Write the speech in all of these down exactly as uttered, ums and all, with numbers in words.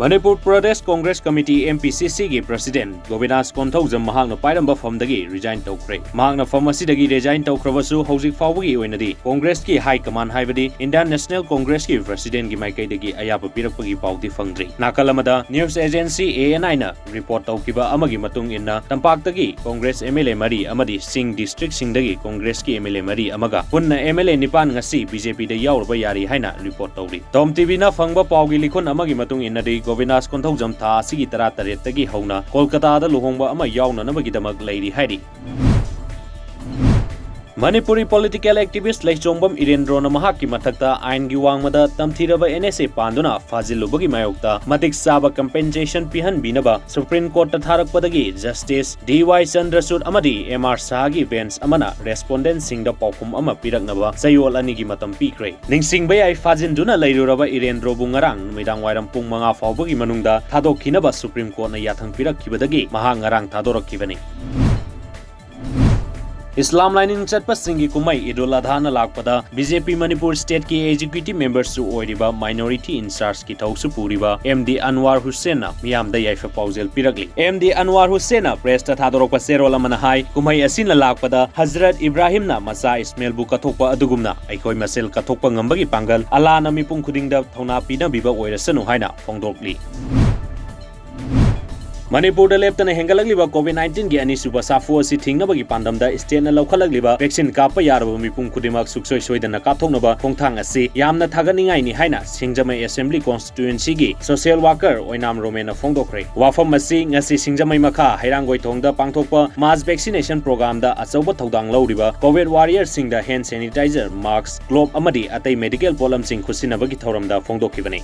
Manipur Pradesh Congress committee, M P C C, ꯒꯤ president ꯒꯣꯕꯤꯟꯗꯥꯁ Konthoujam ꯃꯍꯥꯛꯅ ꯄꯥꯏꯔꯝꯕ ꯐꯝꯗꯒꯤ resign ꯇꯧꯈ꯭ꯔꯦ꯫ ꯃꯍꯥꯛꯅ ꯐꯝ ꯑꯁꯤꯗꯒꯤ ꯔꯤꯖꯥꯏꯟ ꯇꯧꯈ꯭ꯔꯕꯁꯨ, ꯍꯧꯖꯤꯛ ꯐꯥꯎꯕꯒꯤ ꯑꯣꯏꯅꯗꯤ ꯀꯣꯡꯒ꯭ꯔꯦꯁꯀꯤ ꯍꯥꯏ ꯀꯃꯥꯟ, ꯍꯥꯏꯕꯗꯤ ꯏꯟꯗꯤꯌꯥꯟ ꯅꯦꯁꯅꯦꯜ ꯀꯣꯡꯒ꯭ꯔꯦꯁꯀꯤ ꯄ꯭ꯔꯁꯤꯗꯦꯟꯠꯀꯤ ꯃꯥꯏꯀꯩꯗꯒꯤ ꯑꯌꯥꯕ ꯄꯤꯔꯛꯄꯒꯤ ꯄꯥꯎꯗꯤ ꯐꯪꯗ꯭ꯔꯤ꯫ ꯅꯥꯀꯜ ꯑꯃꯗ, news agency A N I ꯅ ꯔꯤꯄꯣꯔꯠ ꯇꯧꯈꯤꯕ ꯑꯃꯒꯤ ꯃꯇꯨꯡ ꯏꯟꯅ, ꯇꯝꯄꯥꯛꯇꯒꯤ ꯀꯣꯡꯒ꯭ꯔꯦꯁ M L A ꯃꯔꯤ ꯑꯃꯗꯤ ꯆꯤꯡ ꯗꯤꯁꯇ꯭ꯔꯤꯛꯁꯤꯡꯗꯒꯤ ꯀꯣꯡꯒ꯭ꯔꯦꯁꯀꯤ M L A ꯃꯔꯤ ꯑꯃꯒ ꯄꯨꯟꯅ M L A ꯅꯤꯄꯥꯟ ꯉꯁꯤ B J P ꯗ ꯌꯥꯎꯔꯨꯕ ꯌꯥꯔꯤ ꯍꯥꯏꯅ ꯔꯤꯄꯣꯔꯠ ꯇꯧꯔꯤ꯫ ꯇꯣꯝ T V ꯅ ꯐꯪꯕ ꯄꯥꯎꯒꯤ ꯂꯤꯈꯨꯟ ꯑꯃꯒꯤ ꯃꯇꯨꯡ ꯏꯟꯅꯗꯤ, ꯒꯣꯕꯤꯟꯗꯥꯁ ꯀꯣꯟꯊꯧꯖꯝ ꯊꯥ ꯑꯁꯤꯒꯤ ꯇꯔꯥꯇꯔꯦꯠꯇꯒꯤ ꯍꯧꯅ ꯀꯣꯜꯀꯇꯥꯗ ꯂꯨꯍꯣꯡꯕ ꯑꯃ ꯌꯥꯎꯅꯅꯕꯒꯤꯗꯃꯛ ꯂꯩꯔꯤ ꯍꯥꯏꯔꯤ꯫ ꯃꯅꯤꯄꯨꯔꯤ ꯄꯣꯂꯤꯇꯤꯀꯦꯜ ꯑꯦꯛꯇꯤꯚꯤꯁꯠ ꯂꯩꯆꯣꯡꯕꯝ ꯏꯔꯦꯟꯗ꯭ꯔꯣꯅ ꯃꯍꯥꯛꯀꯤ ꯃꯊꯛꯇ ꯑꯥꯏꯟꯒꯤ ꯋꯥꯡꯃꯗ ꯇꯝꯊꯤꯔꯕ N S A ꯄꯥꯟꯗꯨꯅ ꯐꯥꯖꯤꯜꯂꯨꯕꯒꯤ ꯃꯥꯌꯣꯛꯇ ꯃꯇꯤꯛ ꯆꯥꯕ ꯀꯝꯄꯦꯟꯁꯦꯁꯟ ꯄꯤꯍꯟꯕꯤꯅꯕ ꯁꯨꯄ꯭ꯔꯤꯝ ꯀꯣꯔꯠꯇ ꯊꯥꯔꯛꯄꯗꯒꯤ ꯖꯁꯇꯤꯁ D Y ꯆꯟꯗ꯭ꯔꯆꯨꯗ ꯑꯃꯗꯤ M R ꯁꯍꯥꯒꯤ ꯕꯦꯟꯆ ꯑꯃꯅ ꯔꯦꯁꯄꯣꯟꯗꯦꯟꯠꯁꯤꯡꯗ ꯄꯥꯎꯈꯨꯝ ꯑꯃ ꯄꯤꯔꯛꯅꯕ ꯆꯌꯣꯜ ꯑꯅꯤꯒꯤ ꯃꯇꯝ ꯄꯤꯈ꯭ꯔꯦ꯫ ꯅꯤꯡꯁꯤꯡꯕ ꯌꯥꯏ, ꯐꯥꯖꯤꯟꯗꯨꯅ ꯂꯩꯔꯨꯔꯕ ꯏꯔꯦꯟꯗ꯭ꯔꯣꯕꯨ ꯉꯔꯥꯡ ꯅꯨꯃꯤꯗꯥꯡ ꯋꯥꯏꯔꯝ ꯄꯨꯡ ꯃꯉꯥ ꯐꯥꯎꯕꯒꯤ ꯃꯅꯨꯡꯗ ꯊꯥꯗꯣꯛꯈꯤꯅꯕ ꯁꯨꯄ꯭ꯔꯤꯝ ꯀꯣꯔꯠꯅ ꯌꯥꯊꯪ ꯄꯤꯔꯛꯈꯤꯕꯗꯒꯤ ꯃꯍꯥꯛ ꯉꯔꯥꯡ ꯊꯥꯗꯣꯔꯛꯈꯤꯕꯅꯤ꯫ ꯏꯁꯂꯥꯝ ꯂꯥꯏꯅꯤꯡ ꯆꯠꯄꯁꯤꯡꯒꯤ ꯀꯨꯝꯍꯩ ꯏꯗꯨꯜ ꯑꯙꯥꯅ ꯂꯥꯛꯄꯗ B J P ꯃꯅꯤꯄꯨꯔ ꯁ꯭ꯇꯦꯠꯀꯤ ꯑꯦꯛꯖꯤꯀ꯭ꯌꯨꯇꯤꯚ ꯃꯦꯝꯕꯔꯁꯨ ꯑꯣꯏꯔꯤꯕ, ꯃꯥꯏꯅꯣꯔꯤꯇꯤ ꯏꯟꯆꯥꯔꯖꯀꯤ ꯊꯧꯁꯨ ꯄꯨꯔꯤꯕ M D ꯑꯟꯋꯥꯔ ꯍꯨꯁꯦꯟꯅ ꯃꯤꯌꯥꯝꯗ ꯌꯥꯏꯐ ꯄꯥꯎꯖꯦꯜ ꯄꯤꯔꯛꯂꯤ꯫ M D ꯑꯟꯋꯥꯔ ꯍꯨꯁꯦꯟꯅ ꯄ꯭ꯔꯦꯁꯇ ꯊꯥꯗꯣꯔꯛꯄ ꯆꯦꯔꯣꯜ ꯑꯃꯅ ꯍꯥꯏ, ꯀꯨꯝꯍꯩ ꯑꯁꯤꯅ ꯂꯥꯛꯄꯗ ꯍꯖꯔꯠ ꯏꯕ꯭ꯔꯥꯍꯤꯝꯅ ꯃꯆꯥ ꯏꯁꯃꯦꯜꯕꯨ ꯀꯠꯊꯣꯛꯄ ꯑꯗꯨꯒꯨꯝꯅ ꯑꯩꯈꯣꯏ ꯃꯁꯦꯜ ꯀꯠꯊꯣꯛꯄ ꯉꯝꯕꯒꯤ ꯄꯥꯡꯒꯜ ꯑꯜꯂꯥꯅ ꯃꯤꯄꯨꯝ ꯈꯨꯗꯤꯡꯗ ꯊꯧꯅꯥ ꯄꯤꯅꯕꯤꯕ ꯑꯣꯏꯔꯁꯅꯨ ꯍꯥꯏꯅ ꯐꯣꯡꯗꯣꯛꯂꯤ꯫ ꯃꯅꯤꯄꯨꯔꯗ ꯂꯦꯞꯇꯅ ꯍꯦꯟꯒꯠꯂꯛꯂꯤꯕ ꯀꯣꯚꯤꯗ ꯅꯥꯏꯟꯇꯤꯟꯒꯤ ꯑꯅꯤꯁꯨꯕ ꯁꯥꯐꯨ ꯑꯁꯤ ꯊꯤꯡꯅꯕꯒꯤ ꯄꯥꯟꯗꯝꯗ ꯁ꯭ꯇꯦꯠꯅ ꯂꯧꯈꯠꯂꯛꯂꯤꯕ ꯚꯦꯛꯁꯤꯟ ꯀꯥꯞꯄ ꯌꯥꯔꯕ ꯃꯤꯄꯨꯝ ꯈꯨꯗꯤꯡꯃꯛ ꯁꯨꯡꯁꯣꯏ ꯁꯣꯏꯗꯅ ꯀꯥꯞꯊꯣꯛꯅꯕ ꯈꯣꯡꯊꯥꯡ ꯑꯁꯤ ꯌꯥꯝꯅ ꯊꯥꯒꯠꯅꯤꯡꯉꯥꯏꯅꯤ ꯍꯥꯏꯅ ꯁꯤꯡꯖꯃꯩ ꯑꯦꯁꯦꯝꯕ꯭ꯂꯤ ꯀꯣꯟꯁꯇꯤꯇ꯭ꯌꯨꯑꯦꯟꯁꯤꯒꯤ ꯁꯣꯁꯤꯌꯦꯜ ꯋꯥꯔꯀꯔ ꯑꯣꯏꯅꯥꯝ ꯔꯣꯃꯦꯟꯅ ꯐꯣꯡꯗꯣꯛꯈ꯭ꯔꯦ꯫ ꯋꯥꯐꯝ ꯑꯁꯤ ꯉꯁꯤ ꯁꯤꯡꯖꯃꯩ ꯃꯈꯥ ꯍꯩꯔꯥꯡꯒꯣꯏꯊꯣꯡꯗ ꯄꯥꯡꯊꯣꯛꯄ ꯃꯥꯁ ꯚꯦꯛꯁꯤꯅꯦꯁꯟ ꯄ꯭ꯔꯣꯒ꯭ꯔꯥꯝꯗ ꯑꯆꯧꯕ ꯊꯧꯗꯥꯡ ꯂꯧꯔꯤꯕ ꯀꯣꯚꯤꯗ ꯋꯥꯔꯤꯌꯔꯁꯤꯡꯗ ꯍꯦꯟ ꯁꯦꯅꯤꯇꯥꯏꯖꯔ, ꯃꯥꯁꯛ, ꯒ꯭ꯂꯣꯕ ꯑꯃꯗꯤ ꯑꯇꯩ ꯃꯦꯗꯤꯀꯦꯜ ꯄꯣꯠꯂꯝꯁꯤꯡ ꯈꯨꯠꯁꯤꯟꯅꯕꯒꯤ ꯊꯧꯔꯝꯗ ꯐꯣꯡꯗꯣꯛꯈꯤꯕꯅꯤ꯫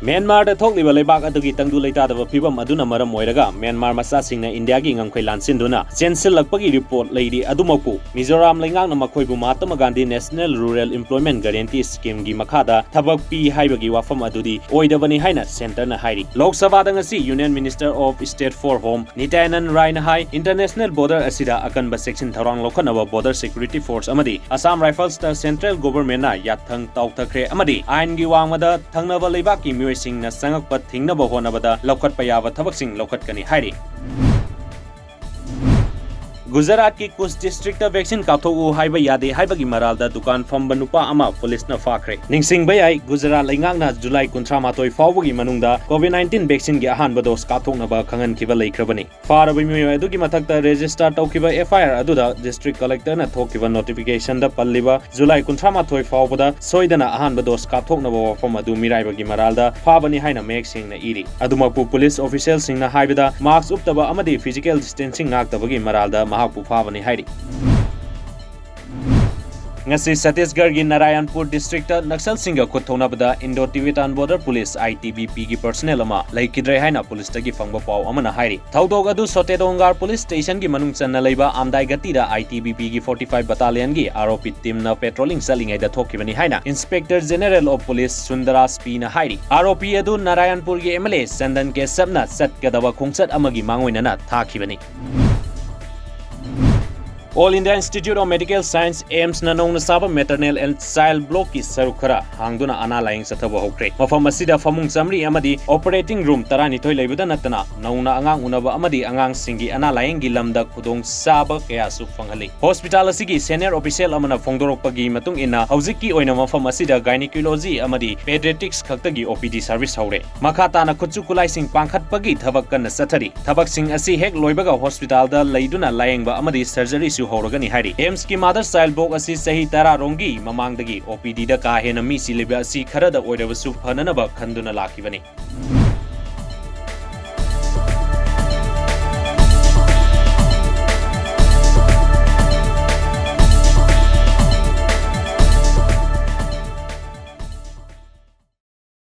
ꯃ꯭ꯌꯥꯟꯃꯥꯔꯗ ꯊꯣꯛꯂꯤꯕ ꯂꯩꯕꯥꯛ ꯑꯗꯨꯒꯤ ꯇꯪꯗꯨ ꯂꯩꯇꯥꯗꯕ ꯐꯤꯕꯝ ꯑꯗꯨꯅ ꯃꯔꯝ ꯑꯣꯏꯔꯒ ꯃ꯭ꯌꯥꯟꯃꯥꯔ ꯃꯆꯥꯁꯤꯡꯅ ꯏꯟꯗꯤꯌꯥꯒꯤ ꯉꯝꯈꯩ ꯂꯥꯟꯁꯤꯟꯗꯨꯅ ꯆꯦꯟꯁꯤꯜꯂꯛꯄꯒꯤ ꯔꯤꯄꯣꯔꯠ ꯂꯩꯔꯤ꯫ ꯑꯗꯨꯃꯛꯄꯨ ꯃꯤꯖꯣꯔꯥꯝ ꯂꯩꯉꯥꯛꯅ ꯃꯈꯣꯏꯕꯨ Mahatma Gandhi National Rural Employment Guarantee Scheme ꯒꯤ ꯃꯈꯥꯗ ꯊꯕꯛ ꯄꯤ ꯍꯥꯏꯕꯒꯤ ꯋꯥꯐꯝ ꯑꯗꯨꯗꯤ ꯑꯣꯏꯗꯕꯅꯤ ꯍꯥꯏꯅ ꯁꯦꯟꯇꯔꯅ ꯍꯥꯏꯔꯤ꯫ ꯂꯣꯛ ꯁꯚꯥꯗ ꯉꯁꯤ Union Minister of State for Home ꯅꯤꯇ꯭ꯌꯥꯅꯟ ꯔꯥꯏꯅ high, international border ꯑꯁꯤꯗ ꯑꯀꯟꯕ ꯆꯦꯛꯁꯤꯟ ꯊꯧꯔꯥꯡ ꯂꯧꯈꯠꯅꯕ Border Security Force ꯑꯃꯗꯤ Assam Rifles ꯇ central government ꯅ ꯌꯥꯊꯪ ꯇꯧꯊꯈ꯭ꯔꯦ ꯑꯃꯗꯤ ꯑꯥꯏꯟꯒꯤ ꯋꯥꯡꯃꯗ ꯊꯪꯅꯕ ꯂꯩꯕꯥꯛꯀꯤ ꯃꯤꯑꯣꯏꯁꯤꯡꯅ ꯆꯪꯉꯛꯄ ꯊꯤꯡꯅꯕ ꯍꯣꯠꯅꯕꯗ ꯂꯧꯈꯠꯄ ꯌꯥꯕ ꯊꯕꯛꯁꯤꯡ ꯂꯧꯈꯠꯀꯅꯤ ꯍꯥꯏꯔꯤ꯫ ꯒꯨꯖꯔꯥꯠꯀꯤ ꯀꯨꯆ district ꯇ vaccine ꯀꯥꯞꯊꯣꯛꯎ ꯍꯥꯏꯕ ꯌꯥꯗꯦ ꯍꯥꯏꯕꯒꯤ ꯃꯔꯥꯜꯗ ꯗꯨꯀꯥꯟ ꯐꯝꯕ ꯅꯨꯄꯥ ꯑꯃ ꯄꯨꯂꯤꯁꯅ ꯐꯥꯈ꯭ꯔꯦ꯫ ꯅꯤꯡꯁꯤꯡꯕ ꯌꯥꯏ, ꯒꯨꯖꯔꯥꯠ ꯂꯩꯉꯥꯛꯅ ꯖꯨꯂꯥꯏ ꯀꯨꯟꯊ꯭ꯔꯥ ꯃꯥꯊꯣꯏ ꯐꯥꯎꯕꯒꯤ ꯃꯅꯨꯡꯗ COVID nineteen vaccine ꯒꯤ ꯑꯍꯥꯟꯕ dose ꯀꯥꯞꯊꯣꯛꯅꯕ ꯈꯪꯍꯟꯈꯤꯕ ꯂꯩꯈ꯭ꯔꯕꯅꯤ꯫ ꯐꯥꯔꯕ ꯃꯤꯑꯣꯏ ꯑꯗꯨꯒꯤ ꯃꯊꯛꯇ register ꯇꯧꯈꯤꯕ FIR ꯑꯗꯨꯗ district collector ꯅ ꯊꯣꯛꯈꯤꯕ notification ꯗ ꯄꯜꯂꯤꯕ ꯖꯨꯂꯥꯏ ꯀꯨꯟꯊ꯭ꯔꯥ ꯃꯥꯊꯣꯏ ꯐꯥꯎꯕꯗ ꯁꯣꯏꯗꯅ ꯑꯍꯥꯟꯕ dose ꯀꯥꯞꯊꯣꯛꯅꯕ ꯋꯥꯐꯝ ꯑꯗꯨ ꯃꯤꯔꯥꯏꯕꯒꯤ ꯃꯔꯥꯜꯗ ꯐꯥꯕꯅꯤ ꯍꯥꯏꯅ ꯃꯌꯦꯛ ꯁꯦꯡꯅ ꯏꯔꯤ꯫ ꯑꯗꯨꯃꯛꯄꯨ ꯄꯨꯂꯤꯁ official ꯁꯤꯡꯅ ꯍꯥꯏꯕꯗ mask ꯎꯞꯇꯕ ꯑꯃꯗꯤ physical distancing ꯉꯥꯛꯇꯕꯒꯤ ꯃꯔꯥꯜꯗ ꯃꯍꯥꯛꯄꯨ ꯐꯥꯕꯅꯤ ꯍꯥꯏꯔꯤ꯫ ꯉꯁꯤ ꯆꯇꯤꯁꯒꯔꯒꯤ ꯅꯥꯔꯥꯌꯟꯄꯨꯔ district ꯇ ꯅꯛꯁꯜꯁꯤꯡꯒ ꯈꯨꯠ ꯊꯣꯛꯅꯕꯗ Indo Tibetan Border Police, ITBP ꯒꯤ personnel ꯑꯃ ꯂꯩꯈꯤꯗ꯭ꯔꯦ ꯍꯥꯏꯅ ꯄꯨꯂꯤꯁꯇꯒꯤ ꯐꯪꯕ ꯄꯥꯎ ꯑꯃꯅ ꯍꯥꯏꯔꯤ꯫ ꯊꯧꯗꯣꯛ ꯑꯗꯨ ꯁꯣꯇꯦꯗꯣꯡꯒꯥꯔ police station ꯒꯤ ꯃꯅꯨꯡ ꯆꯟꯅ ꯂꯩꯕ ꯑꯝꯗꯥꯏ ꯘꯥꯇꯤꯗ ITBP ꯒꯤ forty five battalion ꯒꯤ ROP team ꯅ patrolling ꯆꯠꯂꯤꯉꯩꯗ ꯊꯣꯛꯈꯤꯕꯅꯤ ꯍꯥꯏꯅ Inspector General of Police ꯁꯨꯟꯗꯔꯥꯖ ꯄꯤꯅ ꯍꯥꯏꯔꯤ꯫ ROP ꯑꯗꯨ ꯅꯥꯔꯥꯌꯟꯄꯨꯔꯒꯤ MLA ꯆꯟꯗꯟ ꯀꯦꯁꯞꯅ ꯆꯠꯀꯗꯕ ꯈꯣꯡꯆꯠ ꯑꯃꯒꯤ ꯃꯥꯡꯑꯣꯏꯅꯅ ꯊꯥꯈꯤꯕꯅꯤ꯫ All India Institute of Medical Science, AIIMS ꯅ ꯅꯧꯅ ꯁꯥꯕ Maternal and Child Block ꯀꯤ ꯁꯔꯨꯛ ꯈꯔ ꯍꯥꯡꯗꯨꯅ ꯑꯅꯥ ꯂꯥꯌꯦꯡ ꯆꯠꯊꯕ ꯍꯧꯈ꯭ꯔꯦ꯫ ꯃꯐꯝ ꯑꯁꯤꯗ ꯐꯃꯨꯡ ꯆꯥꯃꯔꯤ ꯑꯃꯗꯤ operating room ꯇꯔꯥꯅꯤꯊꯣꯏ ꯂꯩꯕꯗ ꯅꯠꯇꯅ ꯅꯧꯅ ꯑꯉꯥꯡ ꯎꯅꯕ ꯑꯃꯗꯤ ꯑꯉꯥꯡꯁꯤꯡꯒꯤ ꯑꯅꯥ ꯂꯥꯌꯦꯡꯒꯤ ꯂꯝꯗ ꯈꯨꯗꯣꯡꯆꯥꯕ ꯀꯌꯥꯁꯨ ꯐꯪꯍꯜꯂꯤ꯫ Hospital ꯑꯁꯤꯒꯤ senior official ꯑꯃꯅ ꯐꯣꯡꯗꯣꯔꯛꯄꯒꯤ ꯃꯇꯨꯡ ꯏꯟꯅ, ꯍꯧꯖꯤꯛꯀꯤ ꯑꯣꯏꯅ ꯃꯐꯝ ꯑꯁꯤꯗ gynecology ꯑꯃꯗꯤ pediatrics ꯈꯛꯇꯒꯤ OPD service ꯍꯧꯔꯦ꯫ ꯃꯈꯥ ꯇꯥꯅ ꯈꯨꯠꯁꯨ ꯈꯨꯠꯂꯥꯏꯁꯤꯡ ꯄꯥꯡꯈꯠꯄꯒꯤ ꯊꯕꯛ ꯀꯟꯅ ꯆꯠꯊꯔꯤ꯫ ꯊꯕꯛꯁꯤꯡ ꯑꯁꯤ ꯍꯦꯛ ꯂꯣꯏꯕꯒ hospital ꯗ ꯂꯩꯗꯨꯅ ꯂꯥꯌꯦꯡꯕ ꯑꯃꯗꯤ surgery ꯁꯨ ꯍꯧꯔꯒꯅꯤ ꯍꯥꯏꯔꯤ꯫ AIIMS ꯀꯤ Mother Child Block ꯑꯁꯤ ꯆꯍꯤ ꯇꯔꯥ ꯔꯣꯝꯒꯤ ꯃꯃꯥꯡꯗꯒꯤ OPD ꯗ ꯀꯥ ꯍꯦꯟꯅ ꯃꯤ ꯆꯤꯜꯂꯤꯕ ꯑꯁꯤ ꯈꯔꯗ ꯑꯣꯏꯔꯕꯁꯨ ꯐꯅꯅꯕ ꯈꯟꯗꯨꯅ ꯂꯥꯛꯈꯤꯕꯅꯤ꯫